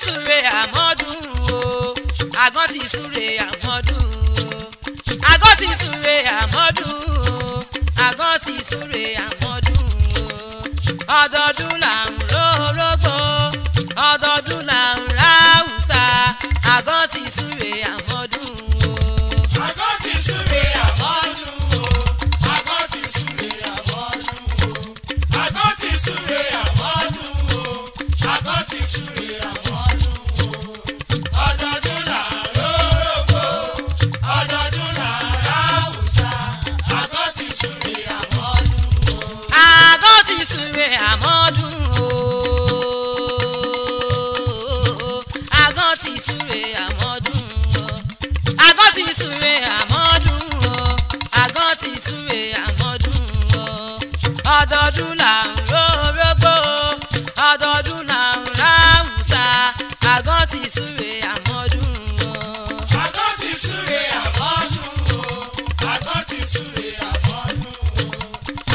Súre àmọ́dún o, àgọ́ ti súre àmọ́dún o, àgọ́ ti súre àmọ́dún o, àgọ́ ti súre àmọ́dún o. Ọdọọdún là ń rórógbó, ọdọọdún là ń ráwùsà, àgọ́ ti súre àmọ́dún o. Àgọ́ ti súre àmọ́dún o, àgọ́ ti súre àmọ́dún o, àgọ́ ti súre àmọ́dún o, àgọ́ ti súre àmọ́dún o. Ọdọọdún là ń rórógbó, ọdọọdún là ń ráwùsà, àgọ́ ti súre àmọ́dún o. Àgọ́ ti súre àmọ́dún o, àgọ́ ti súre àmọ́dún o, àgọ́ ti súre àmọ́dún o, àgọ́ ti súre àmọ́dún o. Ọdọọdún là ń rórógbó, ọdọọdún là ń ráwùsà, àgọ́ ti súre àmọ́dún o. Àgọ́ ti súre àmọ́dún o, àgọ́ ti súre àmọ́dún o,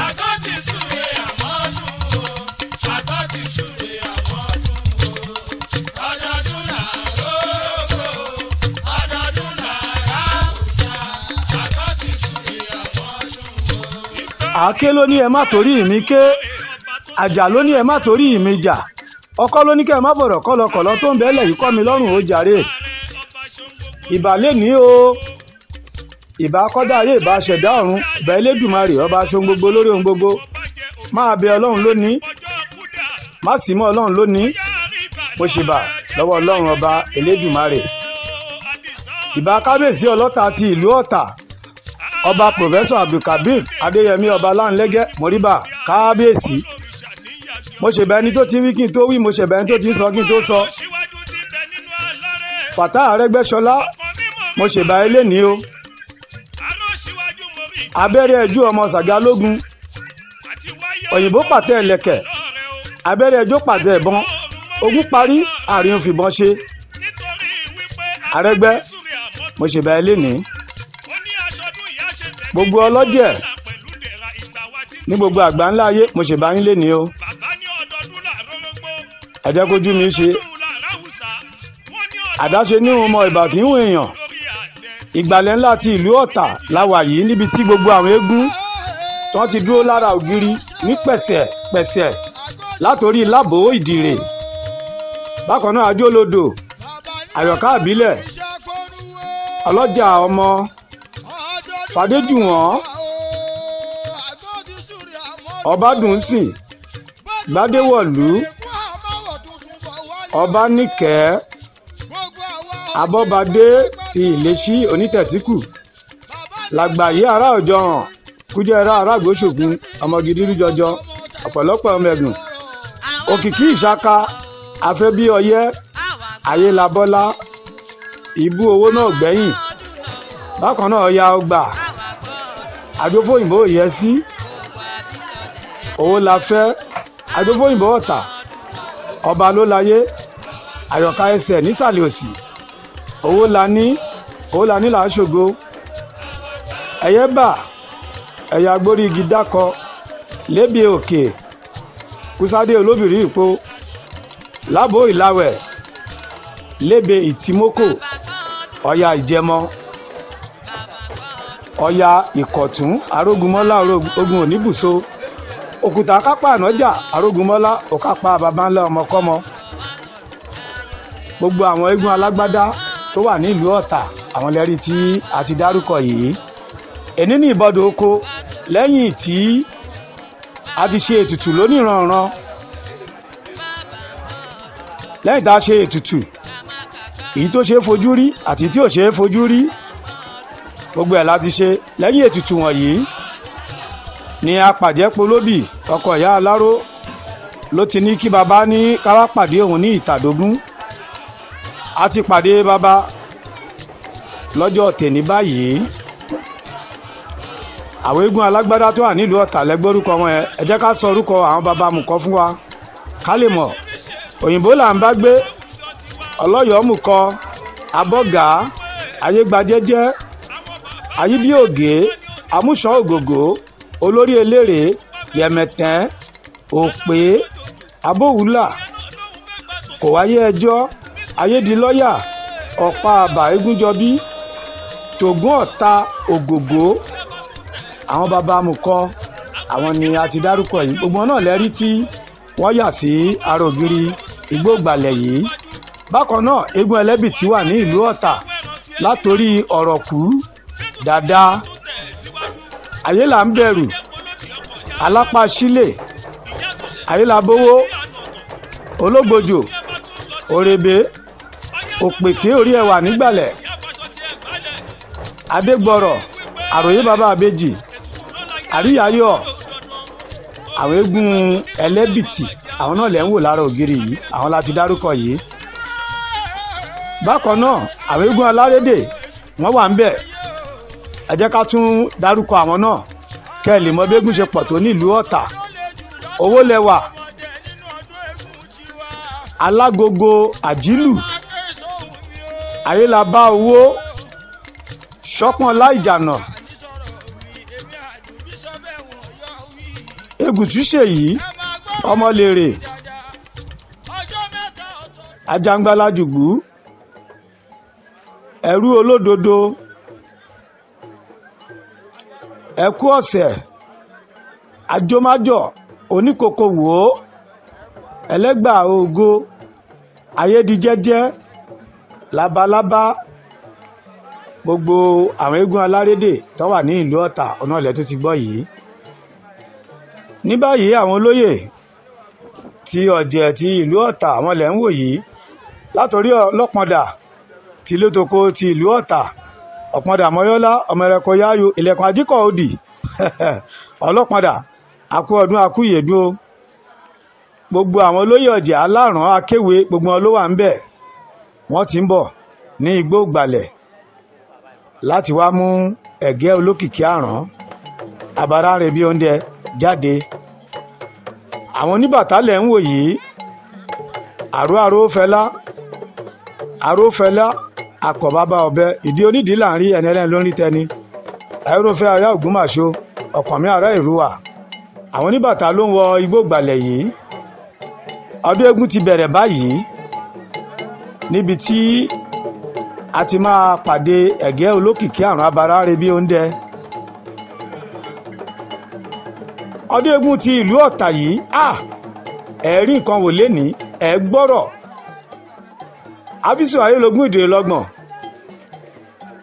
àgọ́ ti súre àmọ́dún o, àgọ́ ti súre àmọ́dún o. Ọdọọdún là ń rórógbó, ọdọọdún là ń ráwùsà, àgọ́ ti súre àmọ́dún o. Àáké ló ní ẹ má torí mi ké, àjà ló ní ẹ má torí mi jà, ọkọ ló ní kẹ́ ẹ má bọ̀rọ̀ kọ́lọkọ̀lọ tó ń bẹ́lẹ̀ yìí kọ́ mi lọ́rùn ó jàre. Ìbà lè ní o, ìbà kọ́dá ayé, ìbà ṣẹ̀dá ọ̀run, ìbà Elédùmarè ọba aṣohun gbogbo lórí ohun gbogbo. Máa bẹ Ọlọ́run lónìí, má sì mọ́ Ọlọ́run lónìí, mo ṣèbà lọ́wọ́ Ọlọ́run ọba Elédùmarè. Ìbà kábíyèsí ọlọ́ta ti ìlú Ọ̀tà, ọba Pòfẹ́sọ̀ Abdulkabir Adéyẹmí ọba Láńlẹ́gẹ́, mọ̀ríbà kábíyèsí. Mo ṣèbà ẹni tó ti wí kí n tó wí, mo ṣèbà ẹni tó ti ń sọ kí n tó sọ. Fàtà Arẹ́gbẹ́ṣọlá, mo ṣèbà eléni o. Abẹ́rẹ́ ẹjú ọmọ Ṣàgálógún, òyìnbó pàtẹ ẹlẹ́kẹ̀, abẹ́rẹ́ ẹjọ́ pàtẹ ìbọn, ogun parí, àárín fìbọn ṣe. Arẹ́gbẹ́, mo ṣèbà eléni. Gbogbo ọlọ́jẹ̀ ní gbogbo àgbà ńlá ayé, mo ṣèbà yín léni o. Ẹ jẹ́ kójú mi ṣe. Àdáṣe ní òun mọ ìbà kì í hùn èèyàn. Ìgbàlẹ̀ ńlá ti ìlú Ọ̀tà la wà yìí, níbi tí gbogbo àwọn eégún tí wọ́n ti dúró lára ògiri ní pẹ̀sẹ̀ pẹ̀sẹ̀ látòrí lábò ìdìrè. Bákan náà ajólodò, àyọ̀ká àbílẹ̀, ọlọ́jà ọmọ Fàdéjùwọ̀n, Ọbádùnsìn, Gbádéwọ̀lú, Ọbáníkẹ́, Abọ́badé ti Ìlẹ́sí onítẹ̀tíkù, làgbàyé ará òjọ hàn, kújẹ́rá aráàgbóṣògùn, ọmọ gidi rí jọjọ, ọ̀pọ̀lọpọ̀ ọmọ ẹ̀gùn, òkìkí ìṣaka, afẹ́bíọyẹ́, ayélabọ́lá, ìbú owó náà gbẹ̀yìn. Bákan náà ọya ọgbà, àjọfóyìnbó ìyẹ́sí, owó la fẹ́, àjọfóyìnbó Ọ̀tà, ọba ló láyé, àyọ̀ká ẹsẹ̀ nísàlẹ̀ òsì, owó la ní, owó la ní là ń ṣògo. Ẹyẹ bà, ẹ̀yà agbórí igi dákọ, lébi òkè, kúsádé olóbìrí ìpo, lábò ìlàwẹ̀, lébe ìtìmókò, ọya ìjẹmọ, ọya ìkọ̀tún, arógunmọ́lá ogun oníbùsọ, òkúta kápá ànájà, arógunmọ́lá òkápá baba ńlá ọmọkọ́mọ. Gbogbo àwọn eégún alágbádá tó wà nílùú Ọ̀tà, àwọn lẹ́rí tí a ti dárúkọ yìí. Èní ní ìbọdọ̀ oko, lẹ́yìn tí a ti ṣe ètùtù lóníranran. Lẹ́yìn tá a ṣe ètùtù, èyí tó ṣe é fojú rí àti tí ò ṣe é fojú rí, gbogbo ẹ̀ la ti ṣe. Lẹ́yìn ètùtù wọ̀nyí ni apàjẹ́ polóbì ọkọ ìyá aláró ló ti ní kí baba ní ká wá pàdé òun ní Ìtàdógún. A ti pàdé baba lọ́jọ́ tèní báyìí. Àwọn eégún alágbádá tó wà nílùú Ọ̀tà lẹ́gbọ́rúkọ wọn ẹ jẹ́ ká sọ orúkọ àwọn baba mùkọ́ fún wa ká lè mọ̀. Òyìnbó là ń bá gbé, ọlọ́yọ̀ọ́ mùkọ, abọ́gà, ayégbajẹ́jẹ́, ayíbíògé, amúṣan ògògó, olórí eléré, yẹ̀mẹ̀tẹ́, òpè, abówùlà, kò wáyé ẹjọ́, Ayédilọ́yà, Ọ̀pá Àbà Egúnjọbí, Tògún Ọ̀tá Ògògó, àwọn baba amukọ, àwọn ni a ti dárúkọ yìí. Gbogbo náà lẹ́rí tí wọ́n yà sí ara ògiri Igbó Ìgbàlẹ̀ yìí. Bákan náà, eégún ẹlẹ́bìtì wà ní ìlú Ọ̀tà látòrí Ọ̀rọ̀kú, Dàda, Ayélàńbẹ̀rù, Alápá Sílè, Ayélabówó, Ológbòjò, Òrèbé, Òpèké orí ẹwà nígbàlẹ̀, Adégbọrọ̀, Àròyé bàbá àbèjì, Àríyáyọ̀. Àwọn eégún ẹlẹ́bìtì àwọn náà lẹ́ ń wò lára ògiri yìí, àwọn la ti dárúkọ yìí. Bákan náà, àwọn eégún alárédè wọ́n wà ń bẹ̀. Ẹ jẹ́ ká tún dárúkọ àwọn náà kẹ́ ẹ lè mọ bí eégún ṣe pọ̀ tó nílùú Ọ̀tà. Owó lẹwà, Alágogo Àjílù, Ayélabá Owó, Ṣọ́pọ̀nlá Ìjànà, Egùtú Ṣèyí, Ọmọlèrè, Ajangbala Jùgbú, Ẹrú Olódodo, Ẹkú Ọ̀sẹ̀, Ajómájọ̀, Oníkòkò Wòó, Ẹlẹ́gbà Ògo, Ayédijẹ́jẹ́, Labalábá. Gbogbo àwọn eégún alárédè tó wà ní ìlú Ọ̀tà ọ̀nà ilẹ̀ tó ti gbọ́ yìí. Ní báyìí, àwọn olóyè ti Ọ̀jẹ̀ ti ìlú Ọ̀tà àwọn ilẹ̀ ń wò yìí látòrí Ọlọ́pọ̀ndà ti Létoko ti ìlú Ọ̀tà, Ọ̀pọ̀ndà Mọ́yọ́lá, ọmọ ẹ̀rẹ̀kọ Yáyò, Ilẹ̀kùn Ajíkọ̀ Òdì, Ọlọ́pọ̀ndà, àkú ọdún àkú ìyèdún o. Gbogbo àwọn olóyè Ọ̀jẹ̀, Aláràn, Akéwé, gbogbo wọn ló wà ń bẹ̀. Wọ́n ti ń bọ̀ ní Igbó Ìgbàlẹ̀ láti wá mú ẹ̀gẹ́ olókìkí àrán àbára rẹ̀ bí oúnjẹ jáde. Àwọn oníbàtà lẹ̀ ń wò yìí, àró àró fẹlá, àró fẹlá, akọ̀bábá ọ̀bẹ, ìdí onídìí là ń rí, ẹni ẹlẹ́ni ló ń rí tẹni. Àìrófẹ́ ará Ògbómàṣó, Ọ̀kànmí ará Èrúwà. Àwọn oníbàtà ló ń wọ Igbó Ìgbàlẹ̀ yìí. Ọdún eégún ti bẹ̀rẹ̀ báyìí níbi tí a ti máa pàdé ẹ̀gẹ́ olókìkí àrùn abara rẹ̀ bí oúnjẹ. Ọdún eégún ti ìlú Ọ̀tà yìí, ẹ rí nǹkan wò lénìí, ẹ gbọ́rọ̀. Ábísù Ayélogún ìdèrèlọ́gbọ̀n,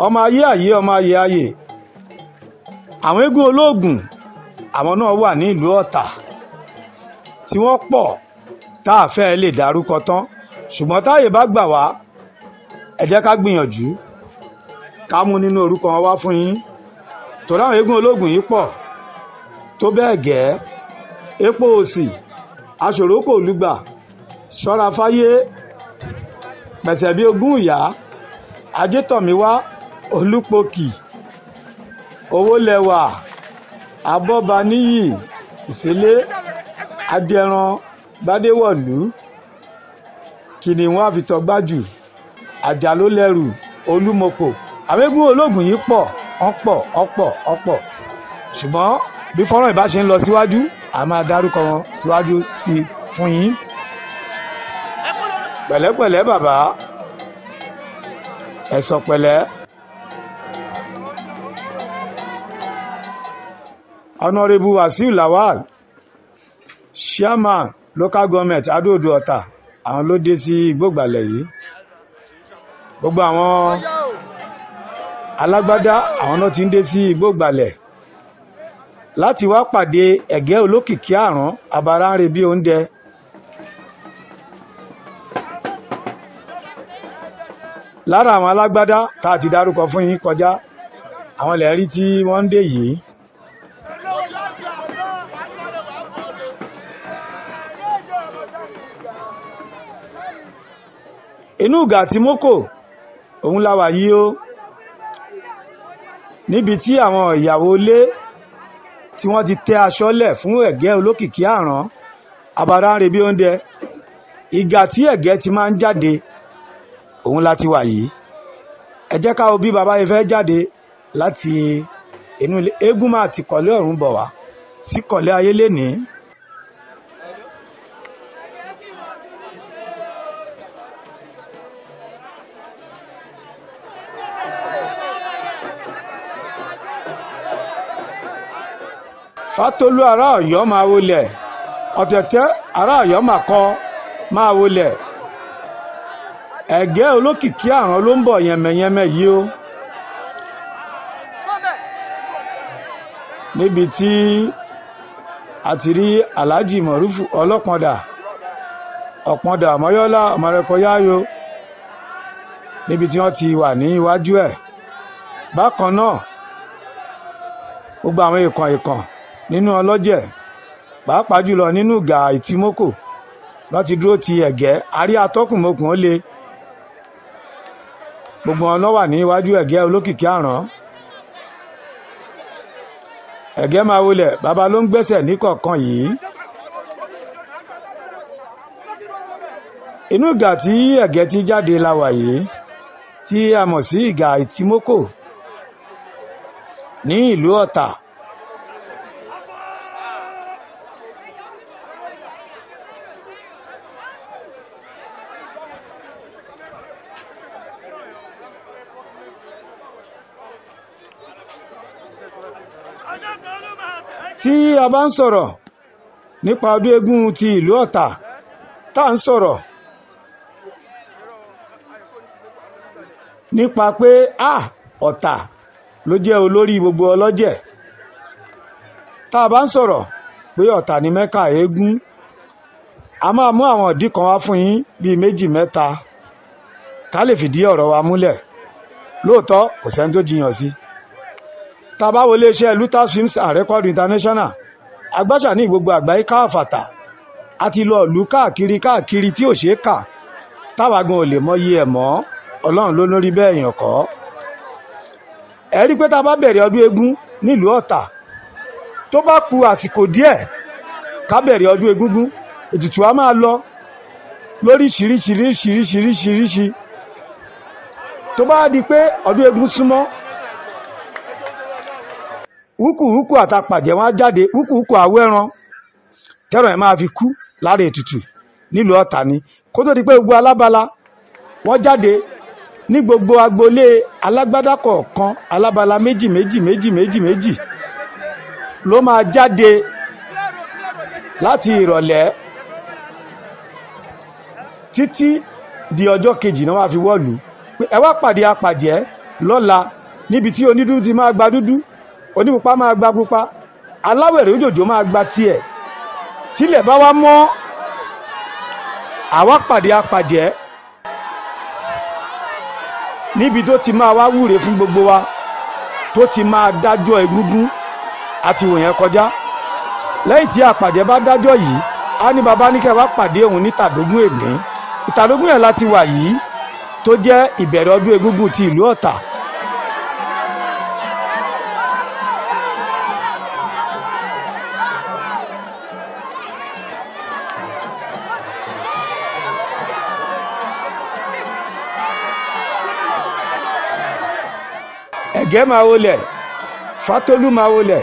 ọmọ ayé ayé, ọmọ ayé ayé. Àwọn eégún olóògùn àwọn náà wà ní ìlú Ọ̀tà tí wọ́n pọ̀ tá a fẹ́ lè dárúkọ tán, ṣùgbọ́n táyè bá gbà wá, ẹ jẹ́ ká gbìyànjú ká mú nínú orúkọ wọn wá fún yín, torí àwọn eégún olóògùn yìí pọ̀ tó bẹ́ẹ̀ gẹ́. Epo òsì, aṣòrókò olùgbà, ṣọ́ra fáyé, pẹ̀sẹ̀ bí ogún ìyá, Ajétọ̀míwá, Olúpokì, Owó lẹwà, Abọ́baníyì, Ìsílé, Adẹran, Gbádéwọ̀lú, Kìnìún Àfìtọ́gbájù, Àjàlólẹ́rù, Olúmọkò. Àwọn eégún olóògùn yìí pọ̀, ọ̀pọ̀ ọ̀pọ̀ ọ̀pọ̀, ṣùgbọ́n bí fọ́nrán ìbá ṣe ń lọ síwájú, a máa dárúkọ wọn síwájú sí i fún yín. Pẹ̀lẹ́pẹ̀lẹ́ bàbá, ẹ̀sọ̀ pẹ̀lẹ́. Honorable Wasiu Lawal, Chairman Local Government Adó-Odò Ọ̀tà, àwọn ló dé sí Igbó Ìgbàlẹ̀ yìí. Gbogbo àwọn alágbádá àwọn náà ti ń dé sí Igbó Ìgbàlẹ̀ láti wá pàdé ẹ̀gẹ́ olókìkí àrán abara ń re bí oúnjẹ. Lára àwọn alágbádá tá a ti dárúkọ fún yín kọjá, àwọn ilẹ̀ rí tí wọ́n ń dé yìí. Inú ìgà tí mọ́kò òun la wà yìí o, níbi tí àwọn ìyàwó ilé tí wọ́n ti tẹ́ aṣọ lẹ̀ fún ẹ̀gẹ́ olókìkí àrán abara ń re bí oúnjẹ. Ìgà tí ẹ̀gẹ́ ti máa ń jáde òun la ti wà yìí. Ẹ jẹ́ ká wo bí bàbá yìí fẹ́ jáde láti inú ilé. Eégún máa ti kọ̀lé ọ̀run bọ̀ wá sí kọ̀lé ayé lénìí. Fátolú ará Ọ̀yọ́ máa wọlẹ̀, Ọ̀tẹ̀tẹ̀ ará Ọ̀yọ́ máa kọ máa wọlẹ̀. Ẹ̀gẹ́ olókìkí àrán ló ń bọ̀ yẹmẹyẹmẹ yìí o. Níbi tí a ti rí Alhaji Mọ̀rúfù Ọlọ́pọ̀ndà, Ọ̀pọ̀ndà Ọmọyọ́lá Ọmọrẹ́kọ̀yáyò, níbi tí wọ́n ti wà ní iwájú ẹ̀. Bákan náà, gbogbo àwọn ìkàn ìkàn nínú ọlọ́jẹ̀, pàápàá jùlọ nínú ìgà Ìtìmókò, wọ́n ti dúró ti Ẹ̀gẹ́. Àrí atọ́kùnmokùn ó le. Gbogbo wọn ló wà ní iwájú Ẹ̀gẹ́ olókìkí àrán. Ẹ̀gẹ́ máa wọlẹ̀, bàbá ló ń gbẹ́sẹ̀ ní kọ̀ọ̀kan yìí. Inú ìgà tí Ẹ̀gẹ́ ti jáde la wà yìí, tí a mọ̀ sí ìgà Ìtìmókò ní ìlú Ọ̀tà. Tí a bá ń sọ̀rọ̀ nípa ọdún eégún ti ìlú Ọ̀tà, tá à ń sọ̀rọ̀ nípa pé a Ọ̀tà ló jẹ́ olórí gbogbo ọlọ́jẹ̀. Tá a bá ń sọ̀rọ̀ pé Ọ̀tà ní Mẹ́kà eégún, a máa mú àwọn ìdí kan wá fún yín bíi méjì mẹ́ta ká lè fìdí ọ̀rọ̀ wa múlẹ̀. Lóòótọ́ kò sẹ́ni tó jiyàn sí. Tá a bá wo iléeṣẹ́ Lutas Films and Record International, agbáṣà ní gbogbo àgbáyé káàfàtà, a ti lọ ìlú káàkiri káàkiri tí ò ṣeé kà, táwa gan ò lè mọyì ẹ̀ mọ́. Ọlọ́run ló lórí bẹ́ẹ̀ yàn kọ́. Ẹ rí pé tá a bá bẹ̀rẹ̀ ọdún eégún nílùú Ọ̀tà, tó bá ku àsìkò díẹ̀ ká bẹ̀rẹ̀ ọdún egúngún, ètùtù á máa lọ lóríṣiríṣiríṣiríṣiríṣi. Tó bá di pé ọdún eégún súnmọ́, wúkúwúkú àtàpàjẹ́ wọn á jáde, wúkúwúkú àwẹ́ran tẹ́ràn ẹ̀ máa fi kú lára ètùtù nílùú Ọ̀tà ni. Kó tó di pé gbogbo alábala wọ́n jáde ní gbogbo agboolé alágbádá kọ̀ọ̀kan, alábala méjì méjì méjì méjì méjì ló máa jáde láti ìrọ̀lẹ́ títí di ọjọ́ kejì náà wá fi wọ́ọ̀lù pé ẹ wá pàdé apàjẹ́ lọ́la níbi tí onídúdú ti máa gba dúdú, onípupa máa gba pupa, aláwẹ̀rẹ̀ òjòjò máa gba tiẹ̀. Tílẹ̀ bá wá mọ́, àwa pàdé apàjẹ́ níbi tó ti máa wá wúre fún gbogbo wa, tó ti máa dájọ́ egúngún àti wòyẹn kọjá. Lẹ́yìn tí apàjẹ́ bá dájọ́ yìí, á ní baba ní kẹ́ wá pàdé òun ní tàdógún èní. Ìtàdógún yẹn láti wà yìí tó jẹ́ ìbẹ̀rẹ̀ ọdún egúngún ti ìlú Ọ̀tà. Ẹ̀gẹ́ máa wọlẹ̀, Fátolú máa wọlẹ̀,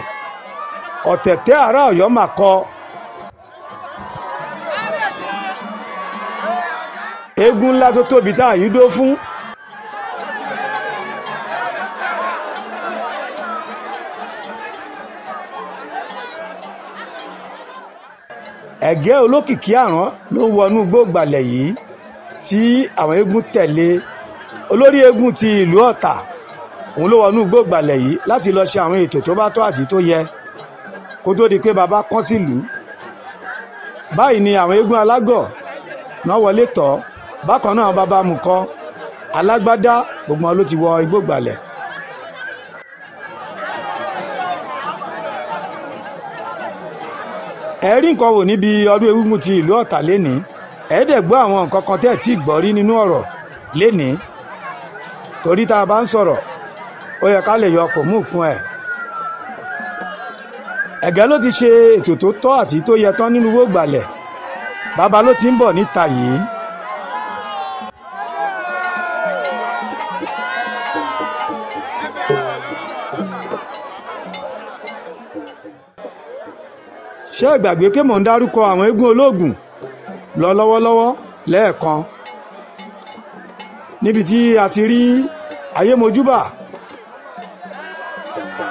Ọ̀tẹ̀tẹ̀ ará Ọ̀yọ́ máa kọ. Eégún ńlá tó tóbi tá à yí dó fún. Ẹ̀gẹ́ olókìkí àrán ló ń wọnú gbóògbàlẹ̀ yìí tí àwọn eégún tẹ̀lé. Olórí eégún ti ìlú Ọ̀tà òun ló wọnú gbóògbàlẹ̀ yìí láti lọ ṣe àwọn ètò tó bá tọ́ àti tó yẹ kó tó di pé baba kán sílùú. Báyìí ni àwọn eégún alágọ̀ náà wọlé tọ̀. Bákan náà bàbá mùkọ alágbádá gbogbo wọn ló ti wọ igbóògbàlẹ̀. Ẹ rí nǹkan wò níbi ọdún egúngún ti ìlú Ọ̀tà lénìí. Ẹ dẹ̀ gbọ́ àwọn nǹkan kan tẹ́ ẹ̀ tí gbọ́ rí nínú ọ̀rọ̀ lénìí. Torí tá a bá ń sọ̀rọ̀, ó yẹ ká lè yọ kò mú òkun ẹ̀. Ẹ̀gẹ́ ló ti ṣe ètò tó tọ́ àti tó yẹ tán nínú gbóògbàlẹ̀. Bàbá ló ti ń bọ̀ níta yìí. Ṣé ẹ gbàgbé pé mò ń dárúkọ àwọn eégún olóògùn lọ lọ́wọ́lọ́wọ́ lẹ́ẹ̀kan, níbi tí a ti rí Ayémojúbà,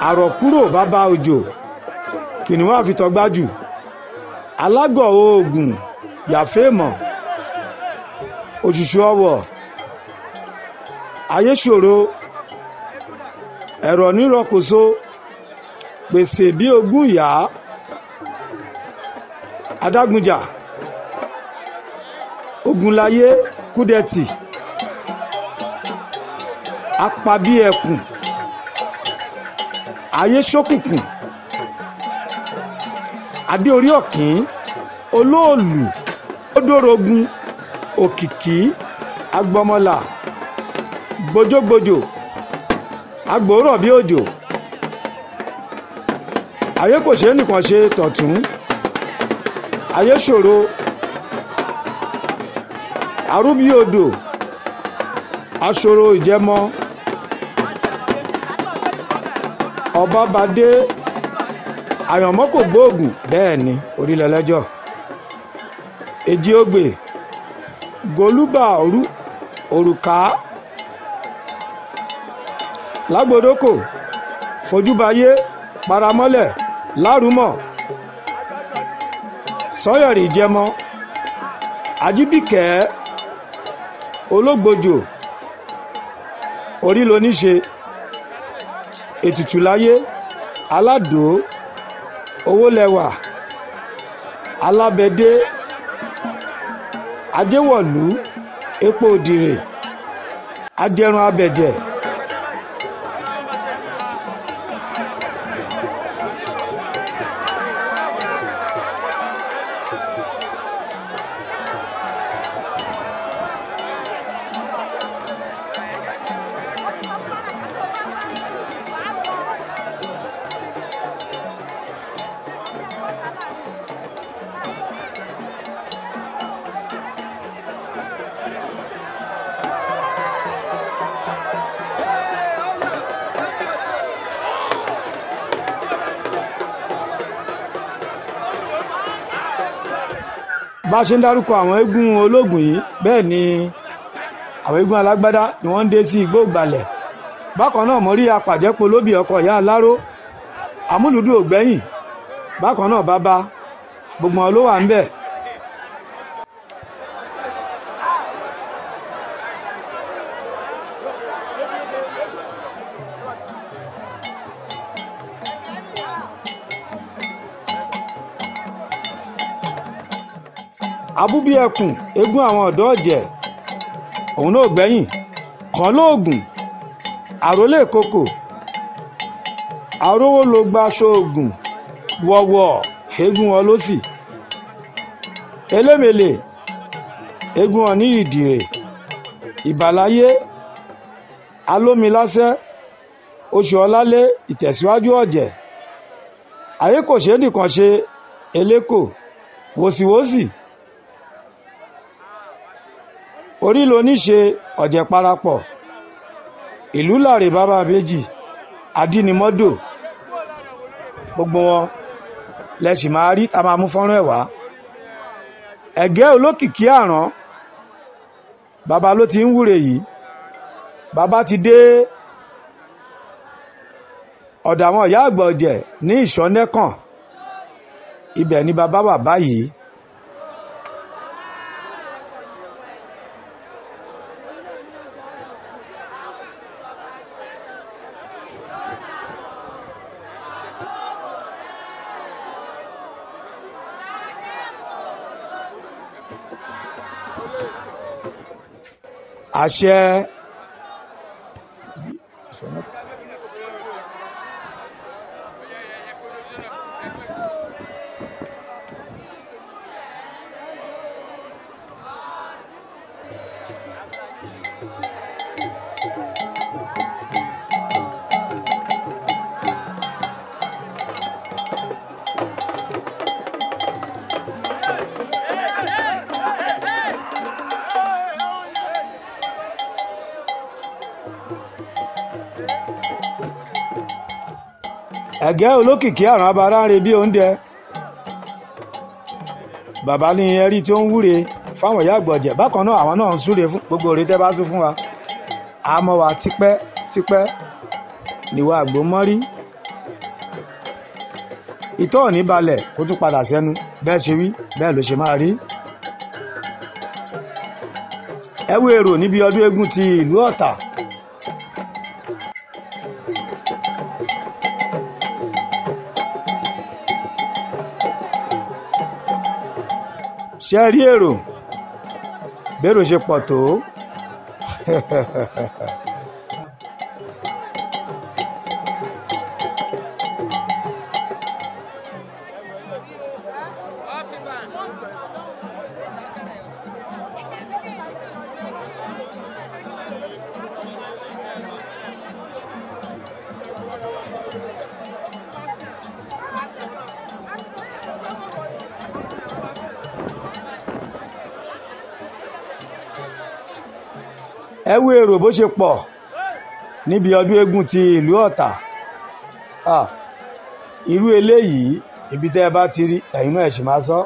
Àrọ̀kúrò bàbá òjò, Kìnìún àfitọ́gbájù, alágọ̀ oògùn yàfẹ́mọ̀, òṣùṣù ọwọ̀, ayéṣòro, ẹ̀rọ nírọ̀kòso, pèsè bí ogún ìyá, adágúnjà, ogunláyé kúdẹ̀tì, apabí ẹkùn, ayéṣókùnkùn, adé orí ọ̀kín, olóòlù, ódòrógún, òkìkí, agbọmọlà, gbojógbojò, agbòórọ̀ bí òjò, ayé kò ṣe é nìkan ṣe tọ̀tún, ayé ṣòro, arúbí odò, aṣòro ìjẹmọ, ọbabadé, àyànmọ́ kò gbóògùn, bẹ́ẹ̀ ni orílẹ̀-ẹlẹ́jọ́, èjì ogbè, gòlúbà òru, òrùká, lágbódókò, fojúbayé, paramọ́lẹ̀, lárúmọ̀, sọ́yọ̀rì ìjẹmọ, ajíbìkẹ́, ológbòjò, orí loníṣe, ètùtù láyé, aládòó, owó lẹwà, alábẹ́dé, ajéwọ̀lú, epo òdìrè, ajẹrun abẹ̀jẹ̀. Bá a ṣe ń dárúkọ àwọn eégún ológun yìí, bẹ́ẹ̀ ni àwọn eégún alágbádá ni wọ́n ń dé sí igbó ìgbàlẹ̀. Bákan náà mo rí apàjẹ́pọ̀ lóbì ọkọ̀ ìyá aláró, amúlùdù ògbẹ́yìn, bákan náà bàbá, gbogbo wọn ló wà ń bẹ̀. Abúbí ẹkùn, eégún àwọn ọ̀dọ́ ọ̀jẹ̀, òun náà gbẹ̀yìn, kàn lóògùn, àrólé kòkò, arówó ló gba ṣoògùn, wọ̀wọ̀, eégún wọn ló sì, elémèlè, eégún wọn ní ìdìrè, ìbàláyé, alómiláṣẹ́, oṣù ọlálé, ìtẹ̀síwájú ọ̀jẹ̀, ayé kò ṣeé nìkan ṣe, eléko, wòsíwòsì, orí loníṣe, ọ̀jẹ̀ parapọ̀, ìlú làrè bàbá méjì, adínimọ́dò, gbogbo wọn lẹ́sìn máa rí tá máa mú fọ́nrán ẹ̀ wá. Ẹ̀gẹ́ olókìkí àrán, bàbá ló ti ń wúre yìí, bàbá ti dé ọ̀dọ̀ àwọn ìyá àgbà ọ̀jẹ̀ ní ìṣọ́nẹ́kàn, ibẹ̀ ni bàbá wà báyìí. Àṣẹ ẹ̀gẹ́ olókìkí àrùn abara ń re bí oúnjẹ. Bàbá ní ẹrí tí ó ń wúre fáwọn ìyá àgbọ̀jẹ̀, bákan náà àwọn náà ń súre fún gbogbo òre tẹ́ bá sún fún wa. Àmọ́ wa tipẹ́ tipẹ́ níwà àgbò mọ́rí. Ìtọ́ ò ní balẹ̀ kó tún padà sẹ́nu. Bẹ́ẹ̀ ṣe wí bẹ́ẹ̀ ló ṣe máa rí. Ẹ wo èrò níbi ọdún eégún ti ìlú Ọ̀tà. Ṣe rí èrò bérò ṣe pọ̀ tó. Ẹ wo èrò bó ṣe pọ̀ níbi ọdún eégún ti ìlú Ọ̀tà. Irú eléyìí ibi tẹ́ ẹ bá ti rí ẹ̀yin náà ẹ̀ sì máa sọ.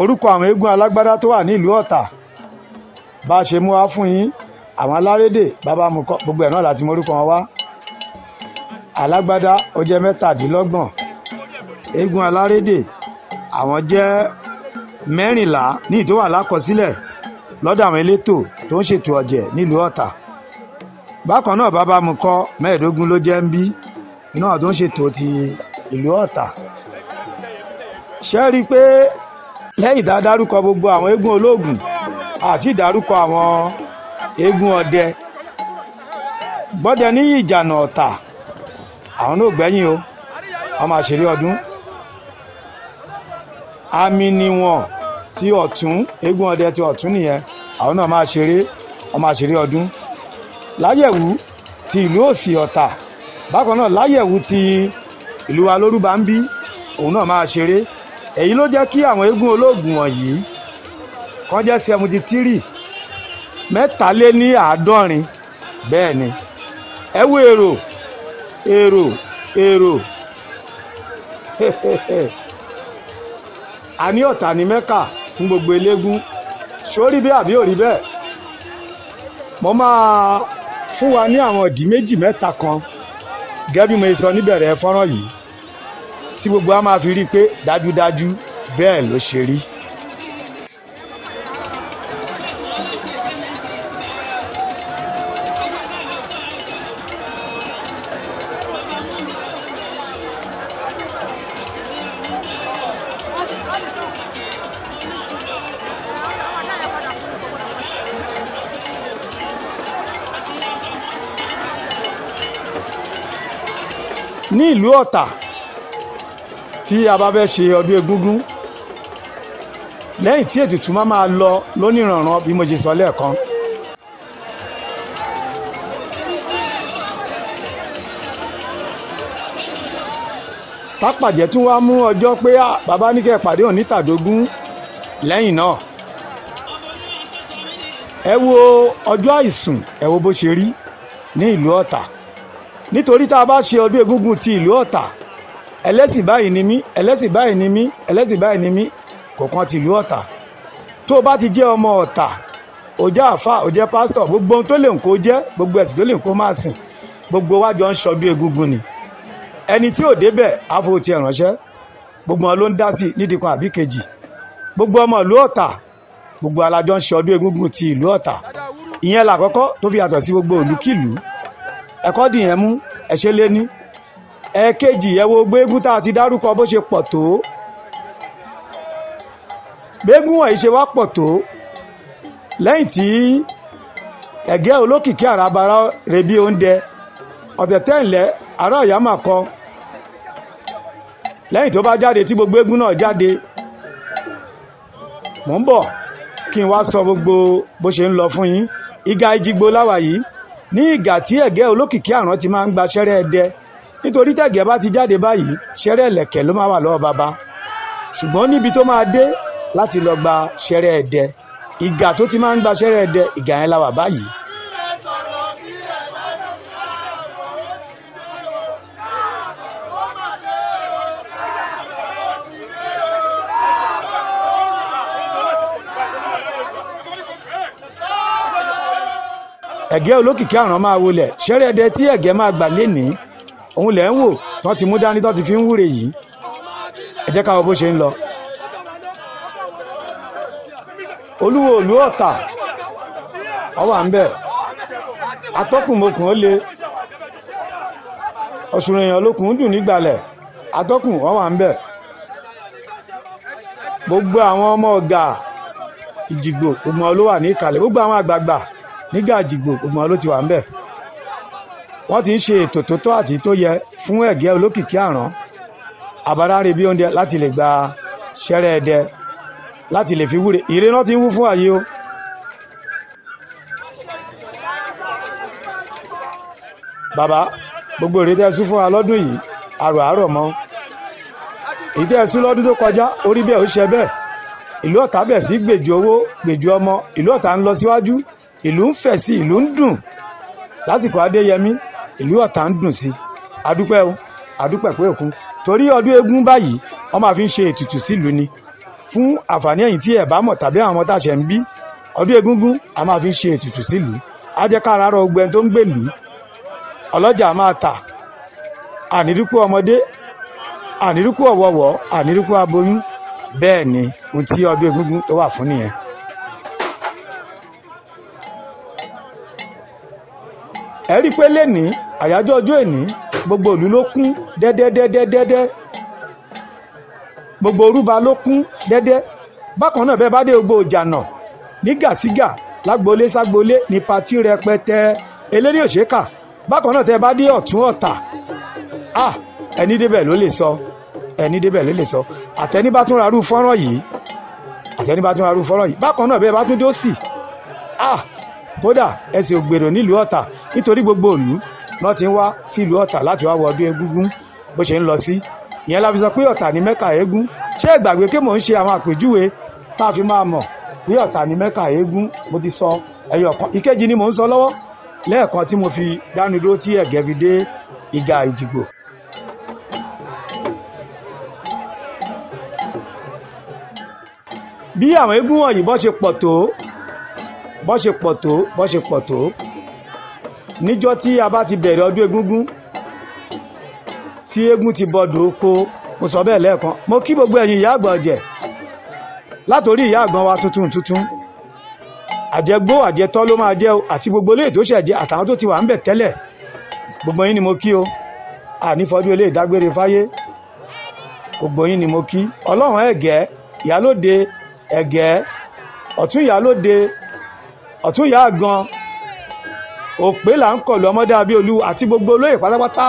Orúkọ àwọn eégún alágbádá tó wà ní ìlú Ọ̀tà bá a ṣe mú wá fún yín, àwọn alárédè bàbá mu kọ gbogbo ẹ̀ náà láti mọ orúkọ wọn wá. Alágbádá ó jẹ́ 27. Eégún alárédè àwọn jẹ́ 14 ní ìtò wà lákọsílẹ̀ lọ́dọ̀ àwọn elétò tó ń ṣètò ọ̀jẹ̀ nílùú Ọ̀tà. Bákan náà bàbá mu kọ́ 15 ló jẹ́ ń bí iná tó ń ṣètò ti ìlú Ọ̀tà. Ṣé rí i pé lẹ́yìn tá a dárúkọ gbogbo àwọn eégún olóògùn àti ìdárúkọ àwọn eégún ọdẹ gbọ́dẹ ní Ìjànà Ọ̀tà, àwọn náà gbẹ́yìn o, wọ́n máa ṣeré ọdún. Àmì níwọ̀n tí ọ̀tún eégún ọdẹ tí ọ̀tún nìyẹn, àwọn náà máa ṣeré, wọ́n máa ṣeré ọdún. Láyẹ̀wú ti ìlú òsì Ọ̀tà, bákan náà Láyẹ̀wú ti ìlú wa lórúbá ń bí, òun náà máa ṣeré. Èyí ló jẹ́ kí àwọn eégún olóògùn wọ̀nyí kan jẹ́ 73, 73. Bẹ́ẹ̀ ni ẹ wo èrò èrò èrò. A ní Ọ̀tà ní Mẹ́kà fún gbogbo eléégún. Sórí bẹ́ẹ̀ àbí òrí bẹ́ẹ̀? Mo máa fún wa ní àwọn ìdí méjì mẹ́ta kan gẹ́gẹ́ bí mo sọ níbẹ̀rẹ̀ fọ́nrán yìí tí gbogbo wa máa fi rí i pé dájúdájú bẹ́ẹ̀ ló ṣe rí. Ní ìlú Ọ̀tà tí a bá fẹ́ ṣe ọdún egúngún, lẹ́yìn tí ètùtù máa lọ lóníranran bí mo ṣe sọ lẹ́ẹ̀kan. Tápàjẹ́ tún wá mú ọjọ́ pé bàbá ní kẹ́ pàdé òní tàdógún lẹ́yìn náà. Ẹ wo ọjọ́ àìsùn, ẹ wo bó ṣe rí ní ìlú Ọ̀tà. Nítorí tá a bá ṣe ọdún egúngún ti ìlú Ọ̀tà, ẹlẹ́sìn báyìí ni mí, ẹlẹ́sìn báyìí ni mí, ẹlẹ́sìn báyìí ni mí, kò kan ti ìlú Ọ̀tà. Tó o bá ti jẹ́ ọmọ Ọ̀tà, o jẹ́ àfà, o jẹ́ pásítọ̀, gbogbo ohun tó lè ń kó jẹ́, gbogbo ẹ̀sìn tó lè ń kó máa sìn, gbogbo wa jọ ń ṣọdún egúngún ni. Ẹni tí ò débẹ̀ á fowó tiẹ̀ ránṣẹ́, gbogbo wọn ló ń dá sí nídìí kan àbí kejì. Gbogbo ọmọ ìlú Ọ̀tà, gbogbo alájọ ń ṣọdún egúngún ti ìlú Ọ̀tà. Ìyẹn làkọ́kọ́ tó fi yàtọ̀ sí gbogbo ìlúkìlú. Ẹ̀kọ́ dìyẹn mú, ẹ̀ṣẹ́ lé ní. Ẹ̀ẹ̀kejì, ẹ wo gbégún tá a ti dárúkọ bó ṣe pọ̀ tó. Gbégún wọ̀nyí ṣe wá pọ̀ tó lẹ́yìn tí ẹ̀gẹ́ olókìkí àràbàrà rèbí oúnjẹ ọ̀tẹ̀tẹ̀ ńlẹ̀ ará ìyá mà kọ. Lẹ́yìn tó bá jáde tí gbogbo eégún náà jáde, mò ń bọ̀ kí n wá sọ gbogbo bó ṣe ń lọ fún yín. Ìgà Ìjìgbò láwà yìí ní ìgà tí ẹ̀gẹ́ olókìkí àrán ti máa ń gba ṣẹ́rẹ́ ẹdẹ. Nítorí tẹ̀gẹ́ bá ti jáde báyìí, ṣẹ́rẹ́ ẹ̀lẹ̀kẹ̀ ló máa wà lọ́wọ́ bàbá. Ṣùgbọ́n níbi tó máa dé láti lọ gba ṣẹ́rẹ́ ẹdẹ, ìgà tó ti máa ń gba ṣẹ́rẹ́ ẹdẹ, ìgà yẹn la wà báyìí. Ẹ̀gẹ́ Olókìkí Àrán máa wọlẹ̀. Ṣẹ́rẹ́ ẹdẹ tí Ẹ̀gẹ́ máa gbà lénìí òun lẹ̀ ń wò tán ti mú dání tán ti fi ń wúre yìí. Ẹ jẹ́ ká wo bó ṣe ń lọ. Olúwo ìlú Ọ̀tà ó wà ń bẹ̀. Atọ́kùnmokùn ó le. Ọ̀ṣùrù èèyàn lókun ń dùn nígbàlẹ̀. Atọ́kùn ó wà ń bẹ̀. Gbogbo àwọn ọmọ ọ̀gá Ìjìgbò gbogbo wọn ló wà ní ìkàlẹ̀. Gbogbo àwọn àgbààgbà nígà Ìjìgbò gbogbo wọn ló ti wà ń bẹ̀. Wọ́n ti ń ṣe ètò tó tọ́ àti tó yẹ fún Ẹ̀gẹ́ Olókìkí Àrán àbáráre bí oúnjẹ láti lè gba ṣẹ́rẹ́ ẹdẹ láti lè fi wúre. Ìre náà ti ń wú fún àyè o. Bàbá, gbogbo èrè tẹ́ ẹ sún fún wa lọ́dún yìí àrò àárọ̀ mọ́. Èyí tẹ́ ẹ sún lọ́dún tó kọjá orí bẹ́ẹ̀ ó ṣe bẹ́ẹ̀. Ìlú Ọ̀tà bẹ̀ sí gbèjú owó gbèjú ọmọ. Ìlú Ọ̀tà ń lọ síwájú, ìlú ń fẹ̀ sí, ìlú ń dùn. Lásìkò Adéyẹmí ìlú Ọ̀tà ń dùn sí. Adúpẹ́ o, adúpẹ́ pé òkun. Torí ọdún eégún báyìí wọ́n máa fi ń ṣe ètùtù sílùú ni. Fún àǹfààní ẹ̀yin tí ẹ̀ bá mọ̀ tàbí àwọn ọmọ tá a ṣẹ̀ ń bí, ọdún egúngún a máa fi ń ṣe ètùtù sílùú. Á jẹ́ ká ara rọ gbogbo ẹni tó ń gbèlú. Ọlọ́jà máa tà, àníríkú ọmọdé, àníríkú ọ̀wọ̀wọ̀, àníríkú aboyún. Bẹ́ẹ̀ ni ohun tí ọdún egúngún tó wà fún nìyẹn. Ẹ rí i pé lénìí àyájọ́ ọjọ́ èní gbogbo ìlú ló kún dẹ́dẹ́dẹ́dẹ́dẹ́, gbogbo orúba ló kún dẹ́dẹ́. Bákan náà bẹ́ẹ̀ bá dé gbogbo ìjànà ní gàsígà lágboolé ságboolé ní patí rẹpẹtẹ eléré òṣèkà. Bákan náà tẹ́ bá dé ọ̀tún Ọ̀tà, ẹni débẹ̀ ló lè sọ, ẹni débẹ̀ ló lè sọ. Àtẹni bá tún rarú fọ́nrán yìí, àtẹni bá tún rarú fọ́nrán yìí. Bákan náà bẹ́ẹ̀ bá tún dé òsì, kódà ẹsẹ̀ ògbèrò nílùú Ọ̀tà, nítorí gbogbo ìlú náà ti ń wá sílùú Ọ̀tà láti wá wọ ọdún egúngún bó ṣe ń lọ sí. Ìyẹn la fi sọ pé Ọ̀tà ní Mẹ́kà eégún. Ṣé ẹ gbàgbé pé mò ń ṣe àwọn àpèjúwe tá a fi máa mọ̀ pé Ọ̀tà ní Mẹ́kà eégún? Mo ti sọ ẹyọ kan, ìkejì ni mò ń sọ lọ́wọ́ lẹ́ẹ̀kan tí mo fi dánu dúró tí Ẹ̀gẹ́ fi dé Ìgà Ìjìgbò. Bí àwọn eégún wọ̀nyí bọ́ ṣe pọ̀ tó, bọ́ ṣe pọ̀ tó, bọ́ ṣe pọ̀ tó, níjọ́ tí a bá ti bẹ̀rẹ̀ ọdún egúngún tí eégún ti bọdọ̀ oko, mo sọ bẹ́ẹ̀ lẹ́ẹ̀kan. Mo kí gbogbo ẹ̀yin ìyá àgbà ọ̀jẹ̀ látòrí ìyá àgbọn wa tuntun tuntun, àjẹgbó àjẹtọ́ ló máa jẹ́ o, àti gbogbo ilé tó ṣẹ̀jẹ̀ àtàwọn tó ti wà ń bẹ̀ tẹ́lẹ̀, gbogbo yín ni mo kí o. Ànífọ́dún ilé ìdágbére fáyé, gbogbo yín ni mo kí. Ọlọ́run Ẹ̀gẹ́, ìyálóde Ẹ̀gẹ́, ọ̀tún ìyálóde, ọ̀tún ìyá àgàn, òpè là ń kọlu ọmọdé Abíolú àti gbogbo olóyè pátápátá,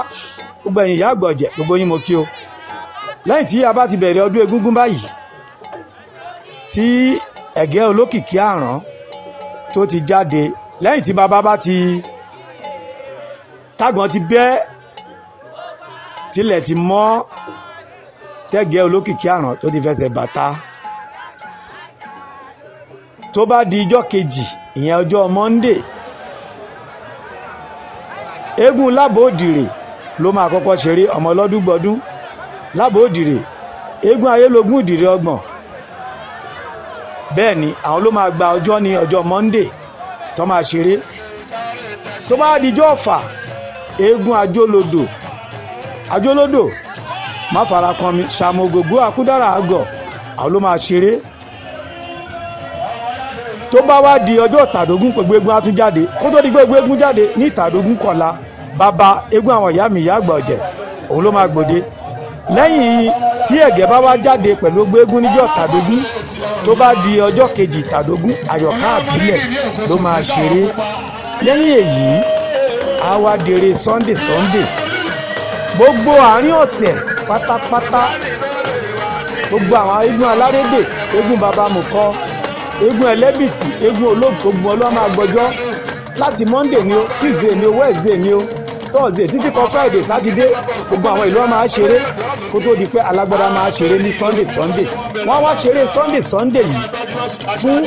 gbogbo ẹ̀yin ìyá àgbà ọ̀jẹ̀, gbogbo yín mo kí o. Lẹ́yìn tí a bá ti bẹ̀rẹ̀ ọdún egúngún báyìí tí Ẹ̀gẹ́ Olókìkí Àrán tó ti jáde, lẹ́yìn tí bàbá bá ti tágbọ̀n ti bẹ́ tilẹ̀ ti mọ́, tẹ́gẹ́ Olókìkí Àrán tó ti fẹsẹ̀ bàtà, tó bá di ijọ́ kejì, ìyẹn ọjọ́ Monday, eégún Lábòdìrè ló máa kọ́kọ́ ṣeré. Ọmọ ọlọ́dún gbọdún Lábòdìrè, eégún ayélogún ìdìrè 30. Bẹ́ẹ̀ ni àwọn ló máa gba ọjọ́ ní ọjọ́ Monday tó máa ṣeré. Tó bá dijọ́ Ọ̀fà, eégún Ajólodò, Ajólodò má fara kan mi, Ṣàmògògó Akúdàrà àgọ̀, àwọn ló máa ṣeré. Tó bá wá di ọjọ́ ìtàdógún, gbogbo eégún á tún jáde. Kó tó di gbogbo eégún jáde ní ìtàdógún kọ̀la, bàbá eégún àwọn ìyá mi ìyá àgbà ọ̀jẹ̀ òun ló máa gbòde. Lẹ́yìn tí Ẹ̀gẹ́ bá wá jáde pẹ̀lú gbogbo eégún níjọ́ ìtàdógún, tó bá di ọjọ́ kejì ìtàdógún, Àyọ̀ká àbílẹ̀ ló máa ṣeré. Lẹ́yìn èyí á wá dèrè Sunday Sunday. Gbogbo àárín ọ̀sẹ̀ pátápátá, gbogbo àwọn eégún alárédè, eégún bàbá mùkọ́, eégún ẹlẹ́bìtì, eégún olóògùn, gbogbo ọlọ́wọ́ máa gbọ́jọ́ láti Monday ni o, Tuesday ni o, Wednesday ni o, Thursday títí kan Friday, Saturday, gbogbo àwọn ìlú wọn máa ṣeré kó tó di pé alágbádá máa ṣeré ní Sunday Sunday. Wọ́n wá ṣeré Sunday Sunday yìí fún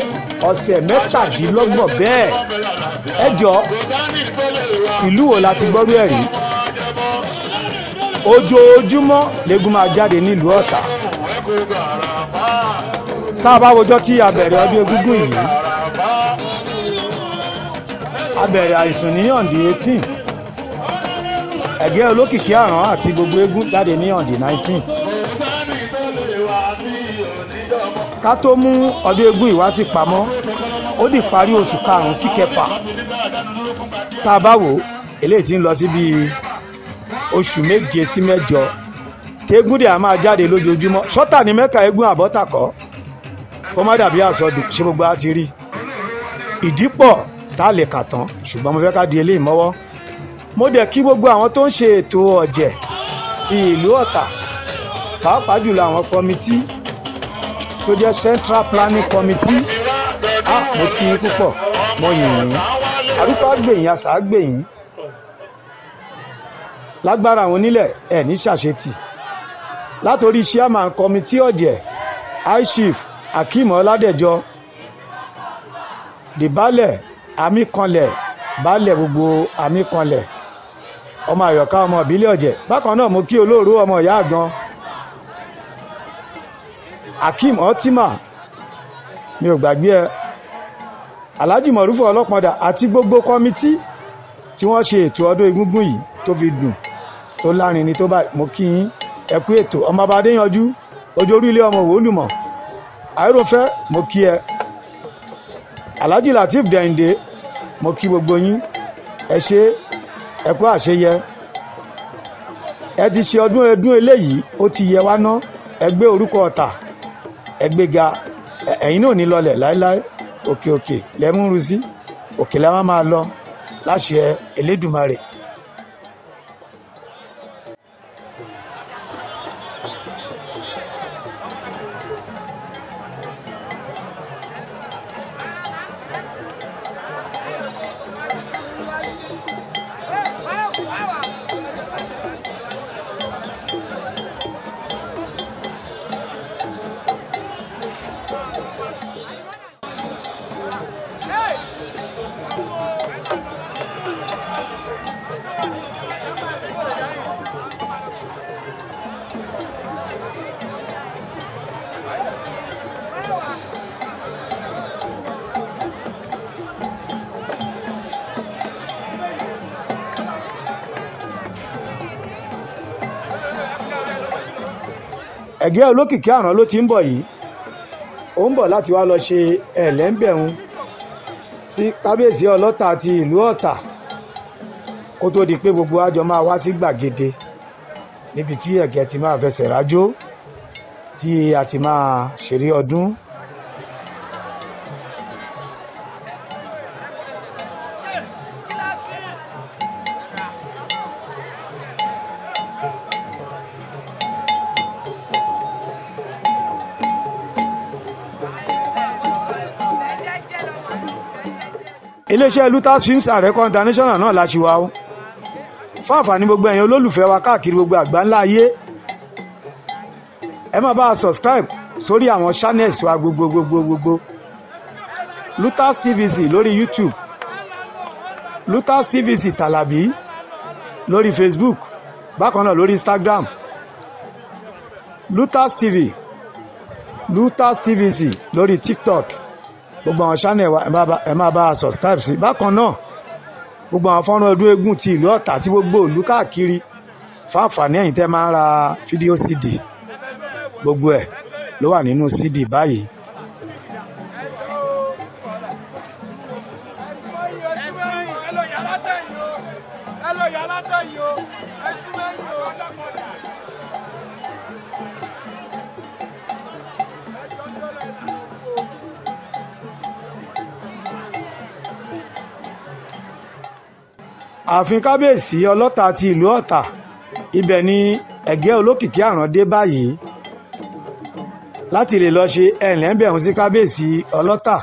ọ̀sẹ̀ 27 bẹ́ẹ̀. Ẹ jọ, ìlú wo la ti gbọ́rú ẹ̀ rí? Ojoojúmọ́ lẹ́gùn máa jáde nílùú Ọ̀tà. Tá a bá wojọ́ tí a bẹ̀rẹ̀ ọdún egúngún yìí, A bẹ̀rẹ̀ àìsùn ní on the 18. Ẹ̀gẹ́ olókìkí àrán àti gbogbo eégún jáde ní on the 19. Ká tó mú ọdún eégún ìwá sí pamọ́, ó di parí oṣù karùn-ún sí kẹfà. Tá a bá wò ó, eléyìí tí ń lọ sí bíi oṣù méje sí mẹ́jọ. Tégún dẹ̀ a máa jáde lójoojúmọ́. Ṣọ́tà ní mẹ́ka eégún àbọ́tàkọ́. Kó má dàbí àsọdùn, ṣé gbogbo á ti rí. Ìdí pọ̀ tá a lè kà tán, ṣùgbọ́n mo fẹ́ ká di eléyìí mọ́wọ́. Mo dẹ̀ kí gbogbo àwọn tó ń ṣe ètò ọ̀jẹ̀ ti ìlú Ọ̀tà, pàápàá jùlọ àwọn kọmití tó jẹ́ Central Planning Committee. Mo kí yín púpọ̀, mo yìn yín. Àrúkọ àgbèyìn, àṣà àgbèyìn. Lágbára àwọn onílẹ̀ ẹ̀ ní ṣàṣetì. Látòrí chairman committee ọ̀jẹ̀, High Chief Akeem Ọládẹ̀jọ, dìbálẹ̀ àmìkanlẹ̀, baálẹ̀ gbogbo àmìkanlẹ̀, ọmọ àyọ̀ká ọmọ ìbílẹ̀ ọ̀jẹ̀. Bákan náà mo kí olóòró ọmọ ìyá àgbọn Akeem Ọtímà, mi ò gbàgbé ẹ, Alhaji Mọ̀rúfù Ọlọ́pọ̀dà àti gbogbo kọ́mítì tí wọ́n ṣe ètò ọdún egúngún yìí tó fi dùn tó lárinrin tó báyìí. Mo kí yín, ẹ kú ètò. Ọmọ ọba Adéyanjú, ojú orílẹ̀ ọmọ òwòlùmọ̀ àìròfẹ́, mo kí ẹ. Alhaji Lateef Dẹ̀yìndé, mo kí gbogbo yín, ẹ ṣe, ẹ kú àṣeyẹ. Ẹ ti ṣe ọdún ẹdún eléyìí, ó ti yẹ wá ná. Ẹ gbé orúkọ Ọ̀tà, ẹ gbéga, ẹ̀yin náà ní lọlẹ̀ láéláé. Òkè òkè lẹ́mú ru sí, òkè lẹ́ máa máa lọ láṣẹ Elédùmarè. Ẹ̀gẹ́ olókìkí àrán ló ti ń bọ̀ yìí. Ó ń bọ̀ láti wá lọ ṣe ẹ̀lẹ́ńbẹ̀hún sí kábíyèsí ọlọ́tà àti ìlú Ọ̀tà, kó tó di pé gbogbo àjọ máa wá sí gbàgede níbi tí ẹ̀gẹ́ ti máa fẹsẹ̀ rájó tí a ti máa ṣeré ọdún. Iléeṣẹ́ Lutas Films and Record International náà la ṣe wá o. Fún àǹfààní gbogbo ẹ̀yin olólùfẹ́ wa káàkiri gbogbo àgbáńlá ayé, ẹ máa bá a subscribe sórí àwọn channels wa gbogbo gbogbo gbogbo. Lutas TVC lórí YouTube, Lutas TVC Tàlàbí lórí Facebook, bákan náà lórí Instagram, Lutas TV, Lutas TVC lórí TikTok. Gbogbo àwọn channel wa ẹ máa bá a subscribe sí. Bákan náà gbogbo àwọn fọ́nrán ọdún eégún ti ìlú Ọ̀tà àti gbogbo ìlú káàkiri, fáǹfààní ẹ̀yin tẹ́ máa ń ra fídíò CD, gbogbo ẹ̀ ló wà nínú CD báyìí. Ààfin kábíyèsí ọlọ́tà ti ìlú Ọ̀tà, ibẹ̀ ni ẹ̀gẹ́ olókìkí àrán dé báyìí láti lè lọ ṣe ẹ̀lẹ́ńbẹ̀hún sí kábíyèsí ọlọ́tà.